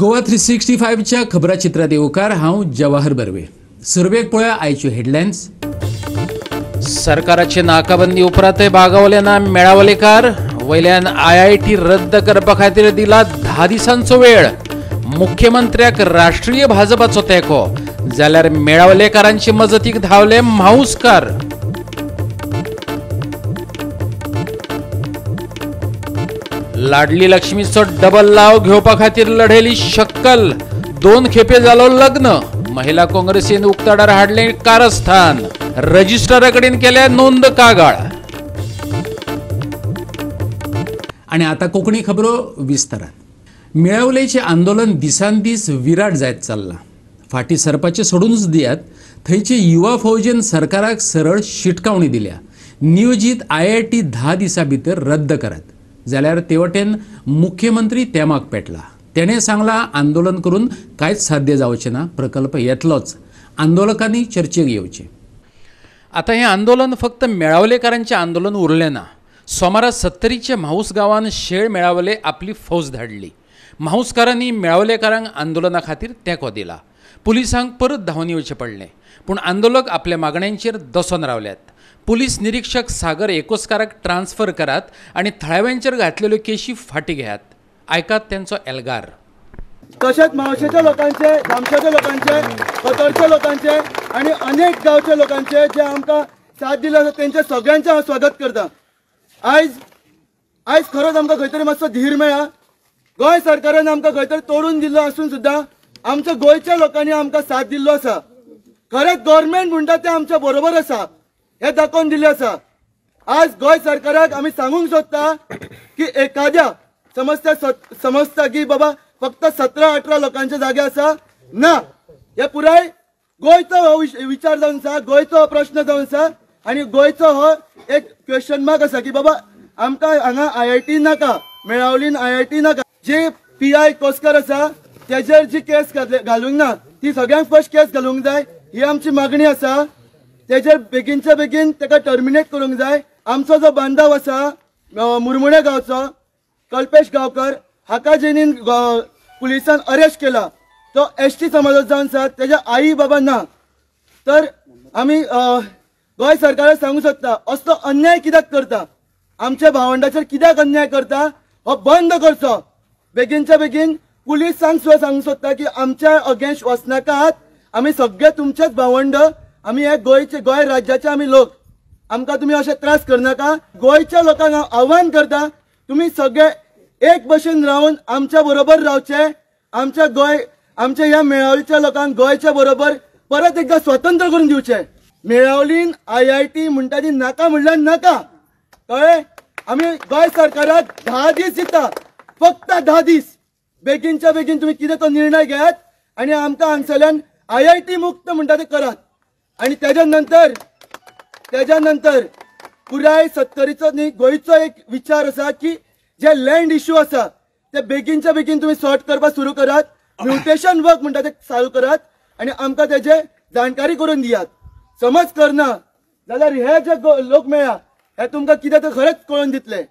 गोवा 365च्या खबराचित्रात येवकार. हांव जवाहर बर्वे. सुरवेक पळया आयच्यो हेडलायन्स. सरकाराचे नाकाबंदी उपरांतय बागावल्यांना मेळावलेकार. वयल्यान IIT रद्द करपा खातीर दिला 10 दिसांचो वेळ. मुख्यमंत्र्याक राष्ट्रीय भाजपाचो तेंको, जाल्यार मेळावलेकारांचे मजतीक धांवले म्हाऊसकार. लाडली लक्ष्मीचो डबल लाव घेवपा खातीर लढेली शक्कल. 2 खेपे जालो लग्न. महिला काँग्रेसीन उक्ताडार हाडले कारस्थान. रजिस्ट्रारा कडेन केल्या नोंद कागाळ. आणि आता कोकणी खबरो विस्तारान. मेळावलेचे आंदोलन दिसान दीस विराट जायत चालला. फाटी सरपाचे सोडूनच दियात, थंयचे युवा फौजेन सरकाराक सरळ शिटकावणी दिल्या. नियोजीत IIT 10 दिसां भितर रद्द करात, जाल्यार ते वटेन मुख्यमंत्री तेमाक पेटला. तेणें सांगला आंदोलन करून कांयच साध्य जावचें ना, प्रकल्प येतलोच, आंदोलकांनी चर्चेक येवचें. आतां हें आंदोलन फक्त मेळावलेकारांचें आंदोलन उरलें ना. सोमारा सत्तरीच्या म्हाऊस गांवान शेळ मेळावले आपली फौज धाडली. म्हाऊसकारांनी मेळावलेकारांक आंदोलना खातीर तेंको दिला. पुलिसांक परत धांवन येवचें पडलें, पूण आंदोलक आपल्या मागण्यांचेर दसून रावल्यात. पुलीस निरीक्षक सागर एकोस्काराक ट्रान्सफर करात आनी थळाव्यांचेर घातलेल्यो केशी फाटी घेयात. आयकात तेंचो एल्गार. तशेंच म्हावशेच्या लोकांचे, जामशेच्या लोकांचे, कतरच्या लोकांचे आनी अनेक गांवच्या लोकांचे जे आमकां साथ दिला आसा तेंचे सगळ्यांचें हांव स्वागत करता. आयज आयज खरोच आमकां खंय तरी मातसो धीर मेळ्ळा. गोंय सरकारान आमकां खंय तरी तोडून दिल्लो आसून सुद्दां आमच्या गोंयच्या लोकांनी आमकां साथ दिल्लो आसा. खरेंच गव्हर्मेंट म्हणटा तें आमच्या बरोबर आसा हें दाखोवन दिल्लें आसा. आज गोंय सरकाराक आमी सांगूंक सोदता की एखाद्या समजता समजता की बाबा फक्त 17-18 लोकांचे जागे आसा ना, हे पुराय गोंयचो हो विचार जावन आसा, गोंयचो हो प्रश्न जावन आसा आनी गोंयचो हो एक क्वेश्चन मार्क आसा की बाबा आमकां हांगा IIT नाका, मेळावलीन IIT नाका. जे PI Koskar आसा तेजेर जी केस घालूंक ना ती सगळ्यांक फर्स्ट केस घालूंक जाय, ही आमची मागणी आसा. तेजेर बेगीनच्या बेगीन ताका टर्मिनेट करूंक जाय. आमचो जो बांदाव आसा मुरमुणे गांवचो कल्पेश गांवकर हाका जेणीन पुलिसान अरेस्ट केला तो ST समाजाचो जावन आसा, तेज्या आई बाबा ना. तर आमी गोंय सरकाराक सांगूंक सोदता असलो अन्याय कित्याक करता, आमच्या भावंडाचेर कित्याक अन्याय करता, हो बंद करचो बेगीनच्या बेगीन. पुलिसांक सुद्दां सांगूंक सोदता की आमच्या अगेन्स्ट वचनाकात, आमी सगळे तुमचेच भावंड, आमी हे गोंयचे गोंय राज्याचे आमी लोक, आमकां तुमी अशे त्रास करनाका. गोंयच्या लोकांक हांव आव्हान करता, तुमी सगळे एक भशेन रावन आमच्या बरोबर रावचे. आमच्या गोंय आमच्या ह्या मेळावलीच्या लोकांक गोंयच्या बरोबर परत एकदा स्वतंत्र करून दिवचे. मेळावलीन IIT म्हणटा ती नाका म्हणल्यार नाका, कळ्ळें? आमी गोंय सरकाराक 10 दीस दिता, फक्त 10 दीस. बेगीनच्या बेगीन तुमी कितें तो निर्णय घेयात आनी आमकां हांगसरल्यान IIT मुक्त म्हणटा ते करात. आनी तेज्या नंतर पुराय सत्तरीचो न्ही गोंयचो एक विचार आसा की जे लँड इश्यू आसा ते बेगीनच्या बेगीन तुमी सॉर्ट करपाक सुरू करात. म्युटेशन वर्क म्हणटा ते चालू करात आनी आमकां तेजे जाणकारी करून दियात. समज करना जाल्यार हे जे लोक मेळ्ळा हे तुमकां कितें तें खरेंच कळोवन दितले.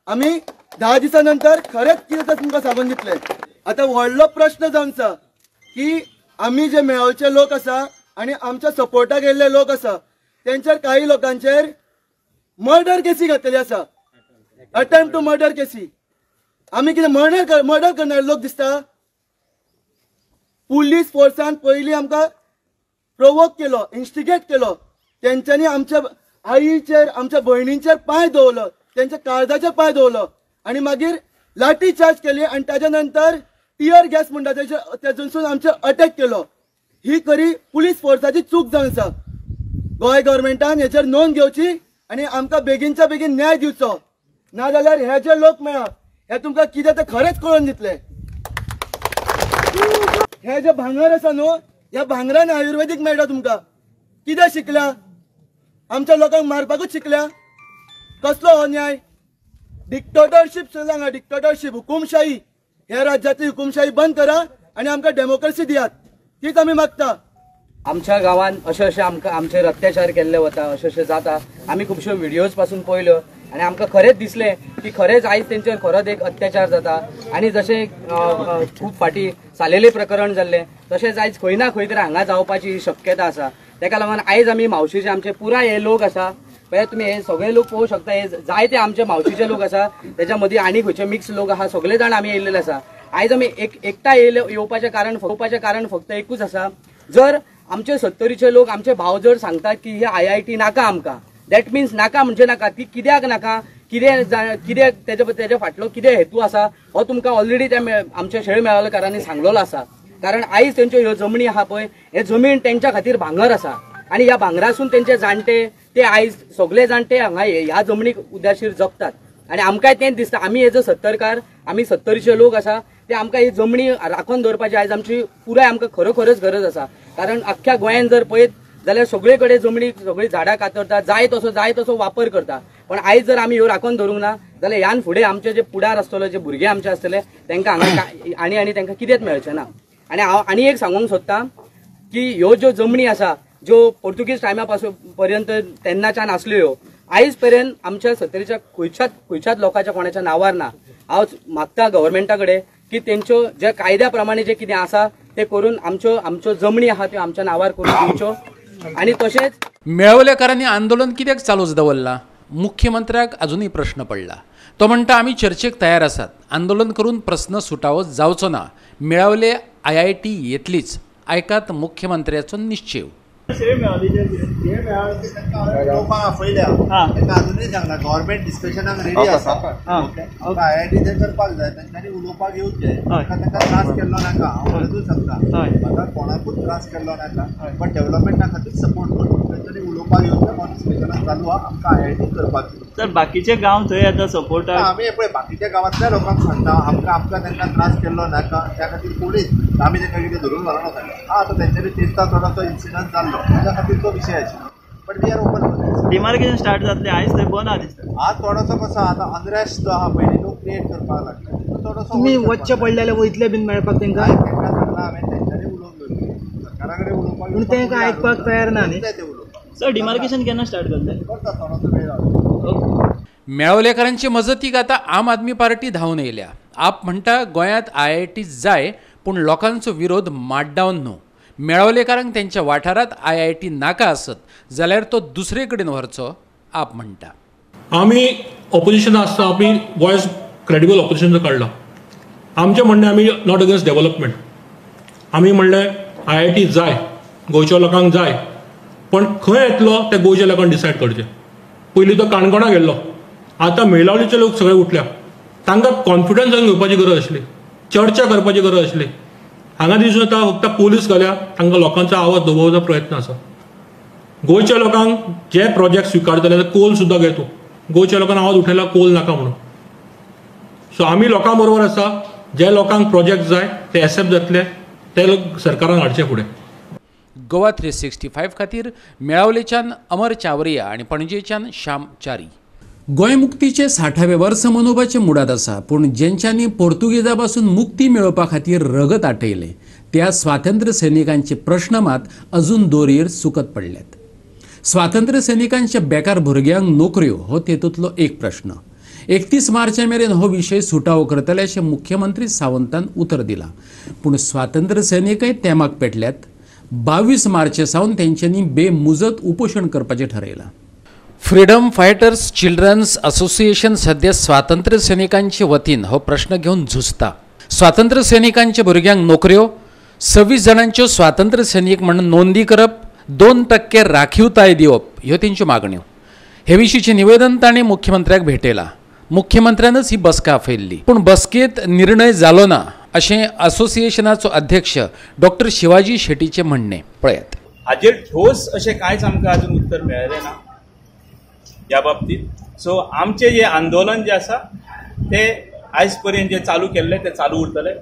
आमी 10 दिसां नंतर खरेंच कितें तें तुमकां सांगून दितले. आतां व्हडलो प्रश्न जावन आसा की आमी जे मेळोवचे लोक आसा आनी आमच्या सपोर्टाक येयल्ले लोक आसा तेंचेर काही लोकांचेर मर्डर केसी घातलेली आसा, अटेम्प्ट टू मर्डर केसी. आमी कितें मर्डर करणारे लोक दिसता? पुलीस फोर्सान पयलीं आमकां प्रोवोक केलो, इन्स्टिगेट केलो, तेंच्यांनी आमच्या आईचेर आमच्या भयणींचेर पांय दवरलो, तेंच्या काळजाचेर पांय दवरलो आनी मागीर लाठी चार्ज केली आनी ताज्या नंतर टियर गॅस म्हणटा तेजूनसून आमचेर अटॅक केलो. ही खरी पुलीस फोर्साची चूक जावन आसा. गोंय गव्हर्मेंटान हेचेर नोंद घेवची आनी आमकां बेगीनच्या बेगीन न्याय दिवचो, ना जाल्यार हे जे लोक मेळ्ळा हे तुमकां कितें तें खरेंच कळोवन दितले. हे जे भांगर आसा न्हू, ह्या भांगरान आयुर्वेदीक मेळटा तुमकां. कितें शिकल्या? आमच्या लोकांक मारपाकूच शिकल्या? कसलो हो न्याय? डिक्टेटरशीप चल्ला हांगा, डिक्टेटरशीप, हुकुमशाही. ह्या राज्यातली हुकुमशाही बंद करा आनी आमकां डेमोक्रेसी दियात, तीच आमी मागता. आमच्या गांवांत अशें अशें आमकां आमचेर अत्याचार केल्ले वता, अशें अशें जाता. आमी खुबश्यो व्हिडियोज पासून पळयल्यो आनी आमकां खरेंच दिसलें की खरेंच आयज तेंचेर खरोच एक अत्याचार जाता. आनी जशें खूब फाटी सालेले प्रकरण जाल्लें तशेंच आयज खंय ना खंय तरी हांगा जावपाची शक्यता आसा. तेका लागून आयज आमी म्हावशीचे आमचे पुराय हे लोक आसा पळय तुमी हे सगळे लोक पळोवंक शकता, हे जायते आमचे म्हावशीचे लोक आसा, तेच्या मदीं आनी खंयचे मिक्स लोक आसा, सगळे जाण आमी येयल्ले आसा. आयज आमी एकटा येवपाचें कारण फक्त एकूच आसा, जर आमचे सत्तरीचे लोक आमचे भाव जर सांगतात की हे IIT नाका आमकां, that means नाका म्हणजे नाका, ती कित्याक नाका, कितें कितें तेजे फाटलो कितें हेतू आसा हो तुमकां ऑलरेडी त्या आमच्या शेळ मेळावलेकारांनी सांगलेलो आसा. कारण आयज तेंच्यो ह्यो जमनी आहा पळय, हे जमीन तेंच्या खातीर भांगर आसा आनी ह्या भांगरासून तेंचे जाणटे ते आयज सगळे जाणटे हांगा ह्या जमनीक उदाशीर जगतात आनी आमकांय तेंच दिसता. आमी एज अ सत्तरकार, आमी सत्तरीचे लोक आसा, ते आमकां ही जमनी राखून दवरपाची आयज आमची पुराय आमकां खरोखरच गरज आसा. कारण अख्ख्या गोंयान जर पळयत जाल्यार सगळे कडेन जमनी सगळीं झाडां कातरता, जाय तसो वापर करता, पण आयज जर आमी ह्यो राखून दवरूंक ना जाल्यार ह्यान फुडें आमचे जे पुडार आसतलो, जे भुरगे आमचे आसतले तांकां हांगा आनी आनी तांकां कितेंच मेळचें ना. आनी हांव आनी एक सांगूंक सोदता की ह्यो ज्यो जमनी आसा ज्यो पोर्तुगीज टायमा पासून पर्यंत तेन्नाच्यान आसल्यो ह्यो आयज पर्यंत आमच्या सत्तरीच्या खंयच्याच लोकांच्या कोणाच्या नांवार ना. हांव मागता गव्हर्मेंटा कडेन की तेंच्यो जे कायद्या प्रमाणे जे कितें आसा ते करून आमच्यो आमच्यो जमनी आहा त्यो आमच्या नांवार करून दिवच्यो. आनी तशेंच मेळवलेकारांनी आंदोलन कित्याक चालूच दवरलां, मुख्यमंत्र्याक अजूनय प्रश्न पडला. तो म्हणटा आमी चर्चेक तयार आसात, आंदोलन करून प्रस्न सुटावो जावचो ना, मेळवले IIT येतलीच. आयकात मुख्यमंत्र्याचो निश्चेव. गव्हर्मेंट डिस्कशनाक रेडी आसा, IIT ते करपाक जाय, तांच्यांनी उलोवपाक येवचें, तांकां त्रास केल्लो नाका. हांव परतून सांगता, म्हाका कोणाकूच त्रास केल्लो नाका, बट डेव्हलपमेंटा खातीर सपोर्ट करचो, तांच्यांनी उलोवपाक येवचें. डिस्कशनाक चालू आहा, आमकां IIT करपाक जाय. सर बाकीचे गांव थंय आतां सपोर्टाक आमी पळय बाकीच्या गांवांतल्या लोकांक सांगता आमकां आमकां तांकां त्रास केल्लो नाका, त्या खातीर कोणीच आमी तांकां कितें धरून व्हरना. आतां तेंच्यांनी तेजता थोडोसो इन्सिडंट जाल्लो, ताच्या खातीर तो विशय आशिल्लो, but we are open for that. Demarcation start जातलें आयज थंय बंद आहा दिसता. आज थोडोसो कसो आतां अनरेस्ट जो आहा पयलीं लोक क्रिएट करपाक लागले, थोडोसो तुमी वच्चें पडलें जाल्यार वयतले बीन मेळपाक तांकां? तांकां सांगलां हांवें, तेंच्यांनी उलोवन दवरलें, सरकारा कडेन उलोवपाक, पूण तांकां आयकपाक तयार ना न्ही. ते उलोवपाक. सर डिमार्केशन केन्ना स्टार्ट जातलें? करता थोडोसो वेळ लागता. मेळवलेकारांची मजतीक आतां आम आदमी पार्टी धांवन येयल्या. आप म्हणटा गोंयांत IIT जाय, पूण लोकांचो विरोध माड्डावन न्हू. मेळवलेकारांक तेंच्या वाठारांत IIT नाका आसत जाल्यार तो दुसरे कडेन व्हरचो, आप म्हणटा. आमी ऑपोजिशन आसता, आमी वॉयस क्रेडिबल ऑपोजिशन काडला. आमचें म्हणणें आमी not against development, आमी म्हणलें IIT जाय, गोंयच्या लोकांक जाय, पण खंय येतलो तें गोंयच्या लोकांक डिसायड करचें. पयलीं तो काणकोणा गेल्लो, आतां मेळावलीचे लोक सगळे उठल्या, तांकां कॉन्फिडन्स घेवपाची गरज आसली, चर्चा करपाची गरज आसली. हांगा दिसून येता फक्त पोलीस घाल्या, तांकां लोकांचो आवाज दबोवपाचो प्रयत्न आसा. गोंयच्या लोकांक जे प्रोजेक्ट स्विकारतले कोल सुद्दां घेतो, गोंयच्या लोकांक आवाज उठयला कोल नाका म्हणून. सो आमी लोकां बरोबर आसा, जे लोकांक प्रोजेक्ट जाय ते एक्सेप्ट जातले, ते लोक सरकारान हाडचे फुडें. गोवा 365 खातीर मेळावलेच्यान अमर चावरिया आनी पणजेच्यान श्याम च्यारी. गोंय मुक्तीचे 60वें वर्स मनोवपाचे मुडात आसा, पूण जेंच्यांनी पोर्तुगेजा पासून मुक्ती मेळोवपा खातीर रगत आटयलें त्या स्वातंत्र्य सैनिकांचे प्रश्न मात अजून दोरयेर सुकत पडल्यात. स्वातंत्र्य सैनिकांच्या बेकार भुरग्यांक नोकऱ्यो हो तेतूंतलो एक प्रश्न. 31 मार्चा मेरेन हो विशय सुटावो करतले अशें मुख्यमंत्री सावंतान उतर दिलां, पूण स्वातंत्र्य सैनिकय तेमाक पेटल्यात. 22 मार्चे सावन तेंच्यांनी बेमुजत उपोशण करपाचें ठरयलां. फ्रीडम फायटर्स चिल्ड्रन्स असोसिएशन सध्या स्वातंत्र्य सैनिकांचे वतीन हो प्रश्न घेवन झुजता. स्वातंत्र्य सैनिकांच्या भुरग्यांक नोकऱ्यो, 26 जाणांच्यो स्वातंत्र्य सैनिक म्हण नोंदी करप, 2% राखीवताय दिवप ह्यो तेंच्यो मागण्यो. हे विशींचें निवेदन तांणी मुख्यमंत्र्याक भेटयलां. मुख्यमंत्र्यानच ही बसका आपयल्ली, पूण बसकेंत निर्णय जालो ना अशें असोसिएशनाचो अध्यक्ष डॉक्टर शिवाजी शेट्टीचें म्हणणें. पळयात. हाजेर ठोस अशें कांयच आमकां अजून उत्तर मेळ्ळें ना ह्या बाबतीत. सो आमचें जें आंदोलन जें आसा तें आयज पर्यंत जें चालू केल्लें तें चालू उरतलें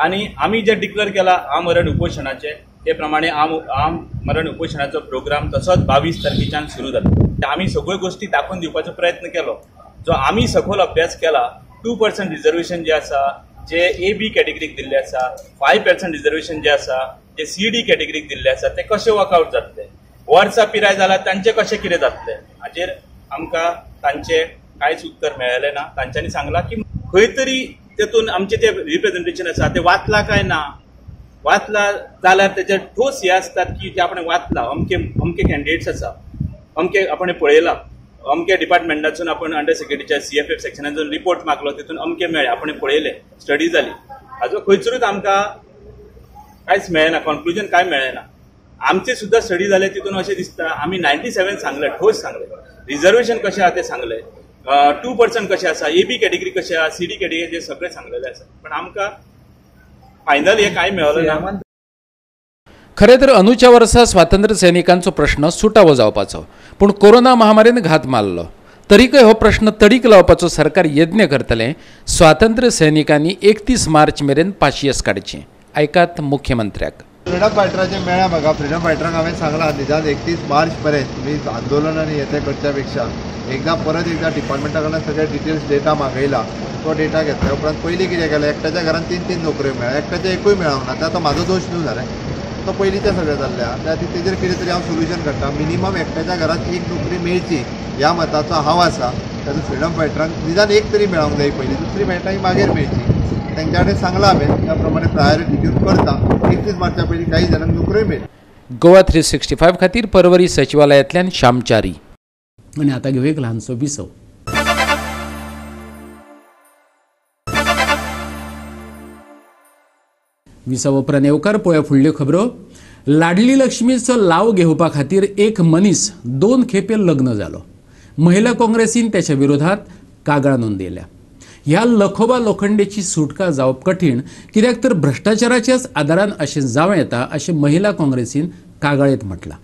आनी आमी जें डिक्लेर केलां आमरण उपोशणाचें ते प्रमाणे आमरण उपोशणाचो प्रोग्राम तसोच 22 तारखेच्यान सुरू जाता. आमी सगळ्यो गोश्टी दाखोवन दिवपाचो प्रयत्न केलो, जो आमी सखोल अभ्यास केला. 2% रिजर्वेशन जें आसा जे AB कॅटेगरीक दिल्लें आसा, 5% रिजर्वेशन जें आसा जे CD कॅटेगरीक दिल्लें आसा ते कशें वर्कआवट जातले, वर्सां पिराय जाल्यार तांचें कशें कितें जातलें, हाजेर आमकां तांचें कांयच उत्तर मेळ्ळें ना. तांच्यांनी सांगलां की खंय तरी तेतून आमचें जें रिप्रेझेंटेशन आसा तें वाचलां काय ना वाचला जाल्यार तेजे ठोस हे आसतात की जे आपण वाचला अमके अमके कॅन्डिडेट्स आसा, अमके आपण पळयला, अमके डिपार्टमेंटासून आपण अंडर सेक्रेटरीच्या CFF सेक्शनातून रिपोर्ट मागलो, तितून अमके मेळ्ळे, आपण पळयले, स्टडी जाली. हाजो खंयसरूच आमकां कांयच मेळना, कॉन्क्लुजन कांय मेळना. आमचे सुद्दां स्टडी जाले तितून अशें दिसता आमी 97 सांगले, ठोस सांगले, रिजर्वेशन कशें आहा तें सांगले, 2% कशें आसा, AB category कशें आहा, CD category जे सगळें सांगलेलें आसा, पण आमकां फायनल हे कांय मेळलें ना. खरें तर अंदूच्या वर्सा स्वातंत्र्य सैनिकांचो प्रश्न सुटावो जावपाचो, पूण कोरोना महामारीन घात मारलो. तरीकय हो प्रश्न तडीक लावपाचो सरकार यत्न करतलें. स्वातंत्र्य सैनिकांनी 31 मार्च मेरेन पाशियस काडचें. आयकात मुख्यमंत्र्याक. फ्रिडम फायटराचें मेळ्ळा म्हाका. फ्रिडम फायटरांक हांवें सांगलां निदान 31 मार्च पर्यंत तुमी आंदोलन आनी हें तें करच्या पेक्षा एकदां परत एकदां डिपार्टमेंटा कडल्यान सगळे डिटेल्स डेटा मागयला. तो डेटा घेतल्या उपरांत पयलीं कितें केलें, एकट्याच्या घरान 3-3 नोकऱ्यो मेळ्ळ्या, एकट्याच्या एकूय मेळोंक ना. ते आतां म्हाजो दोश न्हू जालें, तो पयलींचें सगळें जाल्लें आहा. त्या खातीर तेजेर कितें तरी हांव सोल्युशन काडटा. मिनिमम एकट्याच्या घरांत एक नोकरी मेळची ह्या मताचो हांव आसा. तातूंत फ्रिडम फायटरांक निदान एक तरी मेळोंक जाय पयलीं, दुसरी मेळटा ही मागीर मेळची. तेंच्या कडेन सांगलां हांवें, त्या प्रमाणे प्रायोरिटी घेवन करता. 31 मार्चा पयलीं काही जाणांक नोकऱ्योय मेळटा. गोवा 365 खातीर परवरी सचिवालयांतल्यान श्यामचारी. आनी आतां घेवया एक ल्हानसो विसव. विसव उपरांत येवकार पळोवया फुडल्यो खबरो. लाडली लक्ष्मीचो लाव घेवपा खातीर एक मनीस 2 खेपे लग्न जालो. महिला काँग्रेसीन त्याच्या विरोधात कागाळ नोंदयल्या. ह्या लखोबा लोखंडेची सुटका जावप कठीण, कित्याक तर भ्रष्टाचाराच्याच आदारान अशें जावं येता अशें महिला काँग्रेसीन कागाळेंत म्हटलां.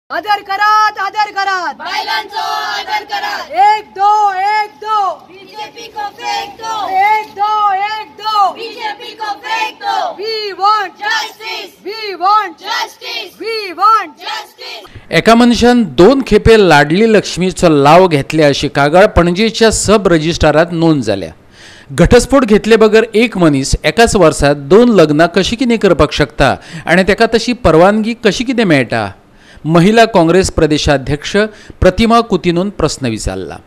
आदर करात, आदर करात, बायलांचो आदर करात. 1 2 1 2 बीजेपी को फेंक दो. 1 2 1 2 बीजेपी को फेंक दो. We want justice, we want justice, we want justice. एका मनशान 2 खेपे लाडली लक्ष्मीचो लाव घेतले अशी कागाळ पणजेच्या सब रजिस्ट्रारात नोंद जाल्या. घटस्फोट घेतले बगर एक मनीस एकाच वर्सात 2 लग्नां कशी कितें करपाक शकता आनी ताका तशी परवानगी कशी कितें मेळटा? महिला काँग्रेस प्रदेशाध्यक्ष प्रतिमा कुतिनून प्रस्न विचारला.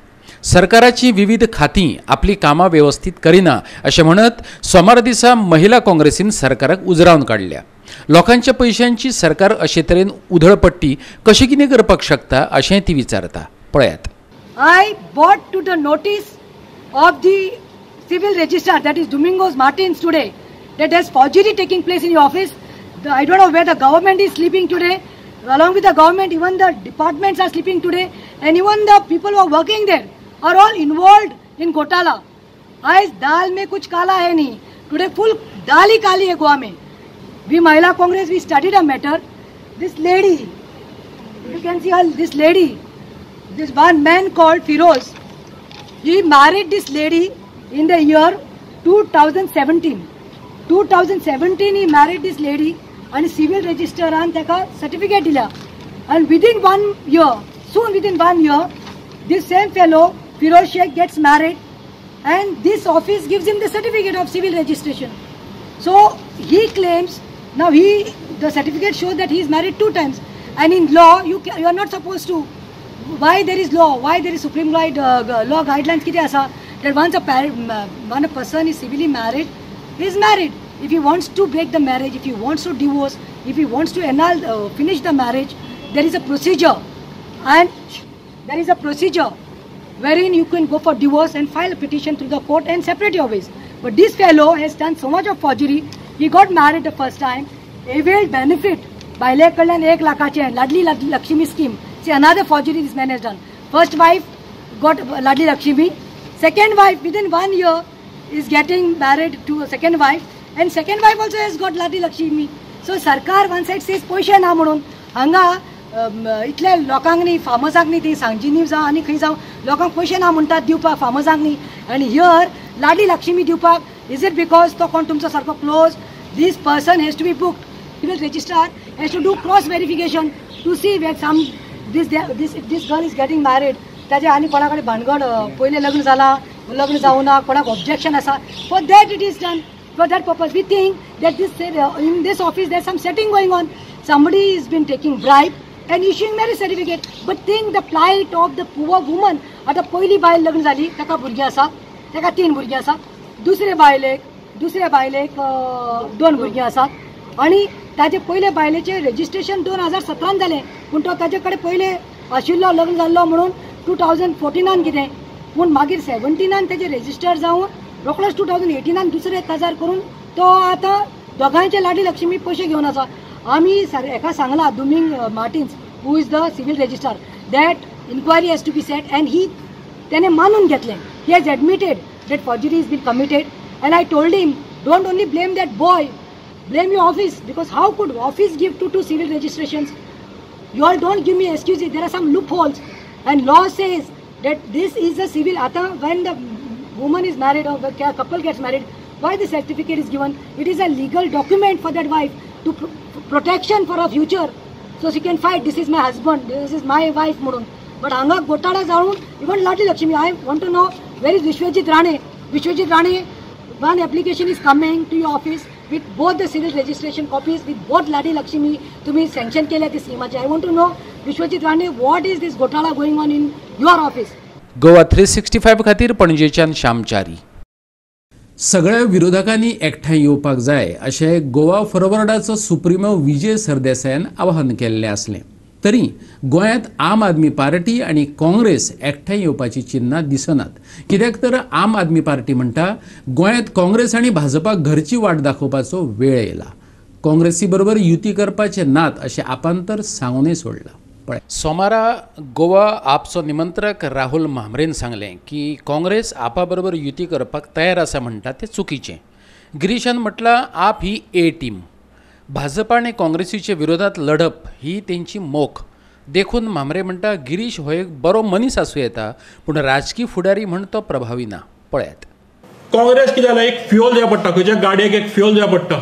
सरकाराची विविध खातीं आपली कामां वेवस्थीत करिना अशें म्हणत सोमार दिसा महिला काँग्रेसीन सरकाराक उजरावन काडल्या. लोकांच्या पयशांची सरकार अशे तरेन उधळपट्टी कशी कितें करपाक शकता अशें ती विचारता. पळयात. I brought to the notice of the civil registrar, that is Domingos Martins, today that there is forgery taking place in your office. I don't know where the government is sleeping today. Along with the government, even the departments are sleeping today, and even the people who are working there are all involved in घोटाला. आज दाल में कुछ काला है नहीं, today full दाल ही काली है गोवा में. We Mahila Congress, we studied a matter. This lady, you can see her, this lady, this one man called Firoz, he married this lady in the year 2017. 2017 he married this lady and civil registrar ताका certificate दिला. And within 1 year, soon within 1 year, this same fellow Firoz Sheikh gets married and this office gives him the certificate of civil registration. So he claims, now he, the certificate shows that he is married 2 times, and in law you are not supposed to. Why there is law, why there is Supreme law guidelines कितें आसा that once a person is civilly married, he is married. If he wants to break the marriage, if he wants to divorce, if he wants to annul, finish the marriage, there is a procedure, and there is a procedure wherein you can go for divorce and file a petition through the court and separate your ways. But this fellow has done so much of forgery. He got married the first time, availed benefit बायले कडल्यान 1 लाखाचे Ladli Lakshmi scheme. See, another forgery this man has done. First wife got Ladli Lakshmi, second wife within 1 year is getting married to a second wife, and second wife also has got Ladli Lakshmi. So सरकार one side says पयशे ना म्हणून हांगा इतल्या लोकांक न्ही, फार्मर्सांक न्ही, ती सांगजिनी जावं आनी खंय जावं लोकांक पयशे ना म्हणटात दिवपाक फार्मर्सांक न्ही, आनी here Ladli Lakshmi दिवपाक is it because तो कोण तुमचो सारको close? This person has to be booked. Civil registrar has to do cross verification to see where some this this girl is getting married, ताजे आनी कोणा कडेन भानगड पयलें लग्न जालां, लग्न जावना, कोणाक ऑब्जेक्शन आसा, for that it is done. For that purpose, we think that this in this office there's some setting going on. Somebody has been taking bribe and issuing marriage certificate. But think the plight of the poor woman. आता पहिली बायल लग्न जाली, ताका भुरगीं आसा, ताका 3 भुरगीं आसा. दुसरे बायलेक दुसऱ्या बायलेक 2 भुरगीं आसात आनी ताजे पयले बायलेचें रेजिस्ट्रेशन 2017 जालें, पूण तो ताजे कडेन पयले आशिल्लो लग्न जाल्लो म्हणून 2014 कितें, पूण मागीर 17 तेजें रेजिस्टर जावन रोखडोच 2018 दुसरे काजार करून तो आतां दोगांयचे लाडली लक्ष्मी पयशे घेवन आसा. आमी हेका सांगलां Domingo Martins who is the civil registrar that inquiry has to be set and he तेणे मानून घेतलें. He has admitted that forgery is been committed and I told him don't only blame that boy, blame your office, because how could office give two civil registrations? You all don't give me excuses. There are some loopholes and law says that this is a civil. Ata when the woman is married or the couple gets married, why the certificate is given? It is a legal document for that wife to protection for her future, so she can fight, this is my husband, this is my wife म्हणून. But hanga gotala जाऊन even Ladli Lakshmi, I want to know where is Vishwajit Rane. Vishwajit Rane, one application is coming to your office with both the civil registration copies, with both Ladi Lakshmi, तुम्ही sanction केल्या ती स्कीमाची. I want to know Vishwajit Rane, what is this ghotala going on in your office? Goa 365 खातीर पणजेच्यान श्यामचारी. सगळ्या विरोधकांनी एकठांय येवपाक जाय अशें गोवा फॉरवर्डाचो सुप्रिमो विजय सरदेसायान आवाहन केल्लें आसलें तरी गोंयांत आम आदमी पार्टी आनी काँग्रेस एकठांय येवपाची चिन्नां दिसनात. कित्याक तर आम आदमी पार्टी म्हणटा गोंयांत काँग्रेस आनी भाजपाक घरची वाट दाखोवपाचो वेळ येयला, काँग्रेसी बरोबर युती करपाचे नात अशें आपान तर सांगूनय सोडलां. पळय, सोमारा गोवा आपचो निमंत्रक राहुल म्हामरेन सांगलें की काँग्रेस आपा बरोबर युती करपाक तयार आसा म्हणटा तें चुकीचें. गिरीशान म्हटलां आप ही ए टीम, भाजपा आनी काँग्रेसीचे विरोधात लढप ही तेंची मोख. देखून म्हामरे म्हणटा गिरीश हो एक बरो मनीस आसूं येता पूण राजकी फुडारी म्हण तो प्रभावी ना. पळयात, काँग्रेस कितें जालें, एक फ्युअल जाय पडटा, खंयच्या गाडयेक एक फ्युअल जाय पडटा.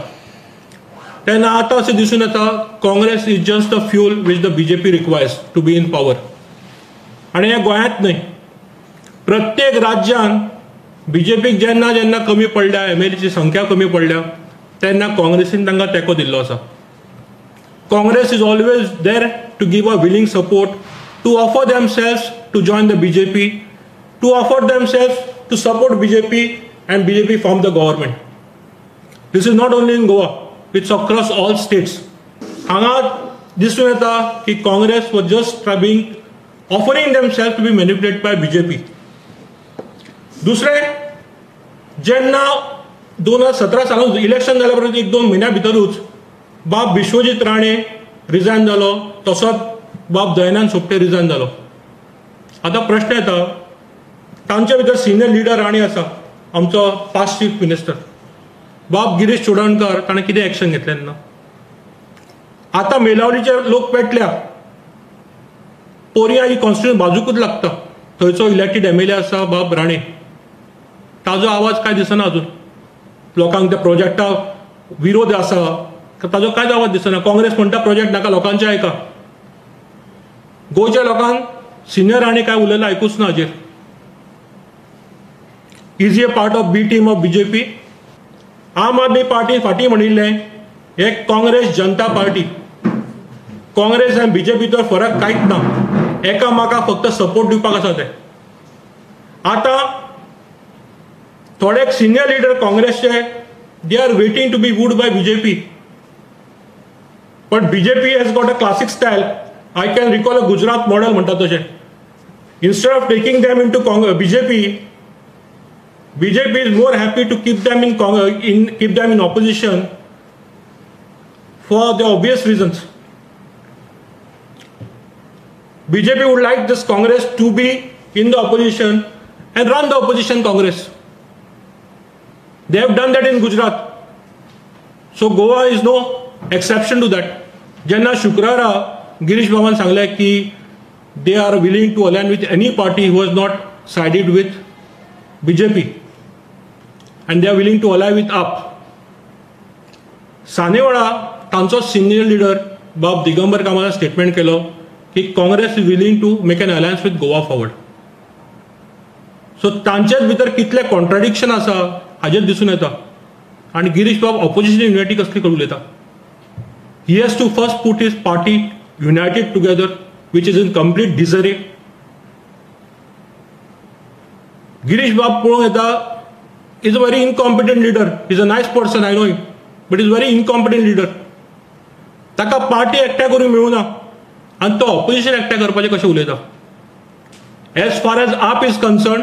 तेन्ना आतां अशें दिसून येता Congress is just the fuel which the BJP requires to be in power. आनी हें गोंयांत न्हय, प्रत्येक राज्यांत बीजेपीक जेन्ना जेन्ना कमी पडल्या, एमएलएची संख्या कमी पडल्या, तेन्ना काँग्रेसीन तांकां तेंको दिल्लो आसा. Congress is always there to give a willing support, to offer themselves to join the BJP, to offer themselves to support BJP and BJP form the government. This is not only in Goa, it's across all states. हांगा दिसून येता की Congress was just being offering themselves to be manipulated by BJP. दुसरें, जेन्ना 2017 सालान election जाल्या उपरांत 1-2 म्हयन्या भितरूच बाब विश्वजीत राणे रिजायन जालो, तसोच बाब दयानंद सोपटे रिजायन जालो. आतां प्रश्न येता, तांच्या भितर सिनियर लिडर राणे आसा, आमचो पास्ट चीफ मिनिस्टर बाब गिरीश चोडणकर, ताणें कितें एक्शन घेतलें ना? आतां मेलावलीचे लोक पेटल्या, पोरया ही कॉन्स्टिट्युएन्सी बाजूकूच लागता, थंयचो इलेक्टेड एमएलए आसा बाब राणे, ताजो आवाज काय दिसना अजून. लोकांक त्या प्रोजेक्टा विरोध आसा, ताजो कांयच आवाज दिसना. काँग्रेस म्हणटा प्रोजेक्ट नाका, लोकांचे आयका. गोंयच्या लोकांक सिनियर राणे काय उलयला आयकूच ना हाजेर. Is a part of B team of BJP. Aam Aadmi party फाटीं म्हणिल्लें हे काँग्रेस जनता पार्टी, काँग्रेस आनी बीजेपी भितर फरक कांयच ना, एकामेका फक्त सपोर्ट दिवपाक आसा ते. आतां थोडे सिनियर लिडर काँग्रेसचे they are waiting to be wooed by BJP. But BJP has got a classic style. I can recall a Gujarat model म्हणटा तशें. Instead of taking them into BJP, BJP is more happy to keep them in keep them in opposition for the obvious reasons. BJP would like this Congress to be in the opposition and run the opposition Congress. They have done that in Gujarat. So Goa is no exception to that. जेन्ना शुक्रारा गिरीश बाबान सांगलें की they are willing to align with any party who has not sided with BJP and they are willing to ally with AAP. सानेवाडा तांचो senior leader बाब Digambar कामतान statement केलो की Congress is willing to make an alliance with Goa Forward. So तांचेच भितर कितले contradiction आसा हाजेर दिसून येता. आनी गिरीश बाब ऑपोजिशन युनिटी कसली करूं उलयता. He has to first put his party united together, which is in complete disarray. Girish बाब पळोवंक येता is a very incompetent leader. Is a nice person, I know him, but is very incompetent leader. ताका party एकठांय करूंक मेळूना आनी तो opposition एकठांय करपाचें कशें उलयता. As far as AAP is concern,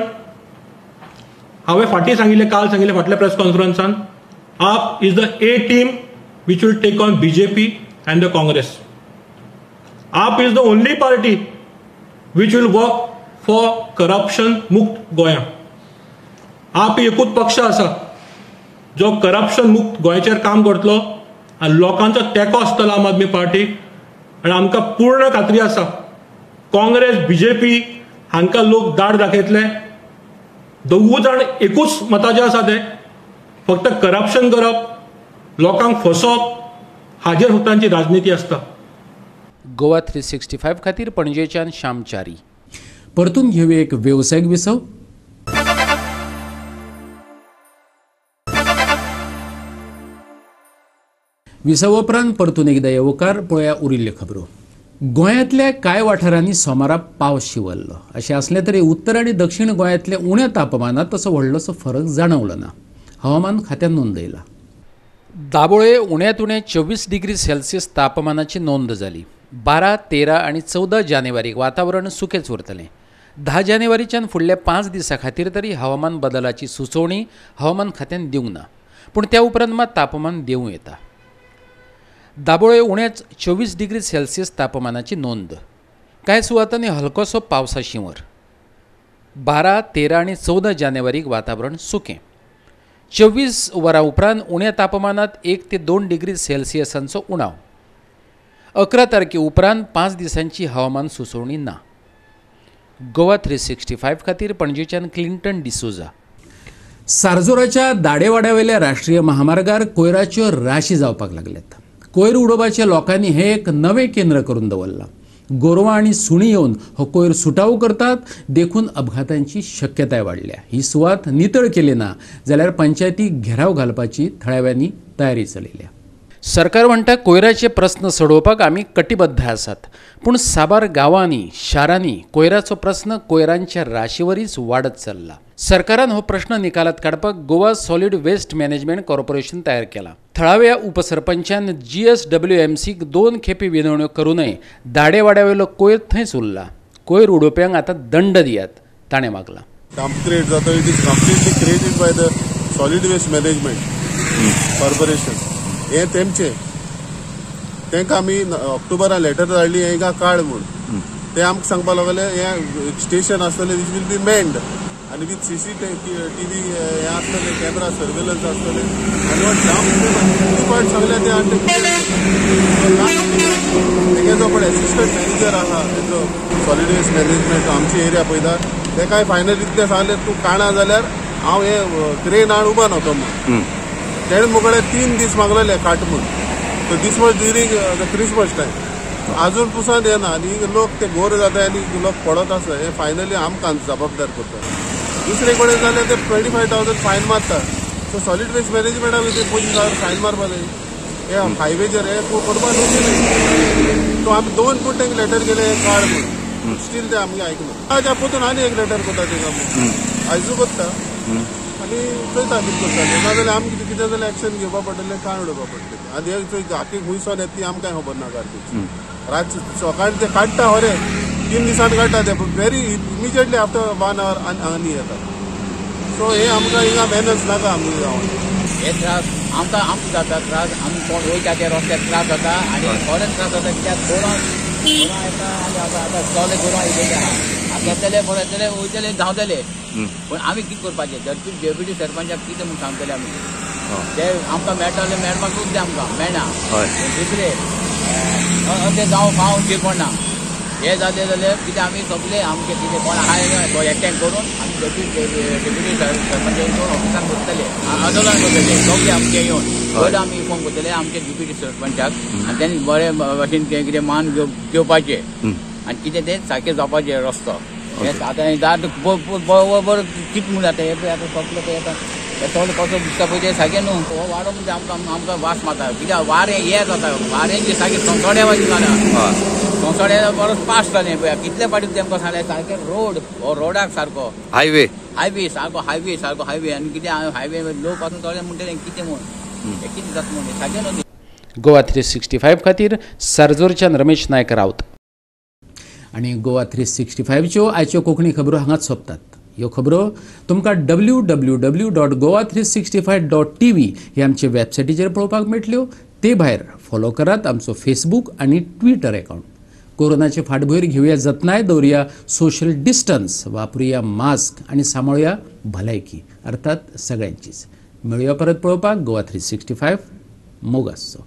हांवें फाटीं सांगिल्लें, काल सांगिल्लें फाटल्या press कॉन्फरन्सान, AAP is the A team which will take on BJP and the Congress. AAP is the only party which will work for corruption मुक्त गोंया. आप एकूच पक्ष आसा जो करप्शन मुक्त गोंयचेर काम करतलो आनी लोकांचो तेंको आसतलो आम आदमी पार्टीक. आनी आमकां पूर्ण खात्री आसा काँग्रेस बीजेपी हांकां लोक दाड दाखयतले. दोगूय जाण एकूच मताचे आसा, ते फक्त करप्शन करप, लोकांक फसोवप हाजेर फक्त तांची राजनिती आसता. गोवा 365 खातीर पणजेच्यान श्यामचारी. परतून घेवया एक वेवसायीक विसव. विसव उपरांत परतून एकदा येवकार. पळया उरिल्ल्यो खबरो. गोंयांतल्या कांय वाठारांनी सोमारा पावस शिवरलो. अशें आसलें तरी उत्तर आनी दक्षिण गोंयांतल्या उण्या तापमानांत तसो व्हडलोसो फरक जाणवलो ना. हवामान खात्यान नोंदयला. दाबोळे उण्यांत उणें 24 डिग्री सेल्सियस तापमानाची नोंद जाली. 12, 13 आनी 14 जानेवारीक वातावरण सुकेंच उरतलें. 10 जानेवारीच्यान फुडल्या 5 दिसां खातीर तरी हवामान बदलाची सुचोवणी हवामान खात्यान दिवंक ना, पूण त्या उपरांत मात तापमान देंवूं येता. दाबोळे उण्याच 24 डिग्री सेल्सियस तापमानाची नोंद. कांय सुवातांनी हलकोसो पावसा शिंवर. 12, 13 आनी 14 जानेवारीक वातावरण सुकें. 24 वरां उपरांत उण्या तापमानांत 1 ते 2 डिग्री सेल्सियसांचो उणाव. 11 तारखे उपरांत 5 दिसांची हवामान सुचोवणी ना. गोवा 365 खातीर पणजेच्यान क्लिंटन डिसोजा. सारजोराच्या दाडेवाड्यावेल्या राष्ट्रीय महामार्गार कोयराच्यो राशी जावपाक लागल्यात. कोयर उडोवपाच्या लोकांनी हें एक नवें केंद्र करून दवरलां. गोरवां आनी सुणी येवन हो कोयर सुटावो करतात, देखून अपघातांची शक्यताय वाडल्या. ही सुवात नितळ केली ना जाल्यार पंचायतीक घेराव घालपाची थळाव्यांनी तयारी चलयल्या. सरकार म्हणटा कोयराचे प्रस्न सोडोवपाक आमी कटिबद्ध आसात, पूण साबार गांवांनी शारांनी कोयराचो प्रस्न कोयरांच्या राशीवरीच वाडत चल्ला. सरकारान हो प्रश्न निकालात काडपाक Goa solid waste management corporation तयार केला. थळाव्या उपसरपंचान GSWMCक 2 खेपे विनवण्यो करूनय दाडेवाड्यावेलो कोयर थंयच उरला. कोयर उडोवप्यांक आतां दंड दियात, ताणें मागला. डंप क्रिएट जाता, it is completely created by the solid waste management corporation. हे तेमचे तांकां आमी ऑक्टोबरान लेटर धाडली हेंकां काड म्हूण. ते आमकां सांगपाक लागले हें स्टेशन आसतलें which will be manned आनी विथ CCTV हें आसतलें, कॅमेरा सर्वेलन्स आसतलें आनी हो डंप कितले पावट सांगलें ते आनी तेगे जो पळय एसिस्टंट मॅनेजर आसा तेजो सॉलीड वेस्ट मॅनेजमेंट आमची एरिया पळयता, तेकाय फायनल इतलें सांगलें तूं काडना जाल्यार हांव हे क्रेन हाड उबो न्हतो म्हूण. तेणें मुगळे 3 दीस मागलेले काट म्हूण. So this was during the Christmas time. अजून पुसान येना आनी लोक ते गोर जाता आनी लोक पडत आसा. हे फायनली आमकां जबाबदार करता. दुसरे कडेन जाल्यार ते 25,000 फायन मारता. सो सॉलीड वेस्ट मॅनेजमेंटाक ते 25,000 फायन मारपा जाय. हे हायवेचेर हे करपा न्हू. सो आमी 2 फूट तांकां लेटर केले काड म्हूण, स्टील ते आमगे आयकना. आज पोतून आनी एक लेटर करता तांकां, आयजू करता आनी चोयता कितें करता. नाजाल्यार आमकां कितें जाल्यार एक्शन घेवपा पडटलें, काण उडोवपा पडटलें. आनी हे आखी खुंयसोन येता ती आमकां खबर ना. गार्बेज रातचे सकाळी ते काडटा खरें, 3 दिसान काडटा ते, व्हेरी इमिजिएटली आफ्टर 1 our आनी येता. सो हे आमकां हिंगा मॅनर्स नाका आमगे गांवांत. हे त्रास आमकां आमकां जाता त्रास, आमी कोण वयता त्या रस्त्यार त्रास जाता आनी खरेंच त्रास जाता. कित्याक गोरवां गोरवां येता आनी आतां सगळे गोरवां येयलेली आहा, आतां येतले परत वयतले धांवतले. पूण आमी कितें करपाचें? जर डेप्युटी सरपंचाक कितें म्हूण सांगतले आमी? ते आमकां मेळटले, मेळपाक सुद्दां आमकां मेळना. दुसरे अशें जावं फावं पडना. हे जालें जाल्यार कितें आमी सगळे आमचे कितें कोण आहा एकठांय करून आमी डेप्युटी सरपंच येवन ऑफिसान बसतले, आंदोलन करतले सगळे आमचे येवन. पयलीं आमी इन्फॉर्म करतले आमचे डेप्युटी सरपंचाक आनी तेणी बरे भाशेन कितें मान घेवपाचें आनी कितें तें सारकें जावपाचें रस्तो. आतां दार बरो कितें म्हूण जाता हें पळय आतां सगळें पळय आतां हे सगळें कसो दिसता पळय तें सारकें न्हू. हो वाडो म्हणजे आमकां आमकां वास मारता. कित्याक वारें हें जाता, वारें सारकें सोंसोड्या वाजी जाल्या, सोंसोडे बरोच पास जालें पळय कितले फाटी तेमकां सांगलें सारकें रोड हो रोडाक सारको हायवे हायवे सारको हायवे सारको हायवे आनी कितें हायवे लोक पासून थोडे म्हणटले कितें म्हूण हें कितें जाता म्हूण सारकें न्हू. गोवा 365 खातीर सारजोरच्यान रमेश नायक राऊत. आनी गोवा 365च्यो आयच्यो कोंकणी खबरो हांगाच सोंपतात. ह्यो खबरो तुमकां www.goa365.tv ही आमचे वेबसायटीचेर पळोवपाक मेळटल्यो. ते भायर फॉलो करात आमचो फेसबूक आनी ट्विटर अकावंट. कोरोनाचे फाटभूंयेर घेवया जतनाय, दवरुया सोशल डिस्टन्स, वापरुया मास्क आनी सांबाळुया भलायकी, अर्थात सगळ्यांचीच. मेळुया परत पळोवपाक गोवा 365. मोग आसचो.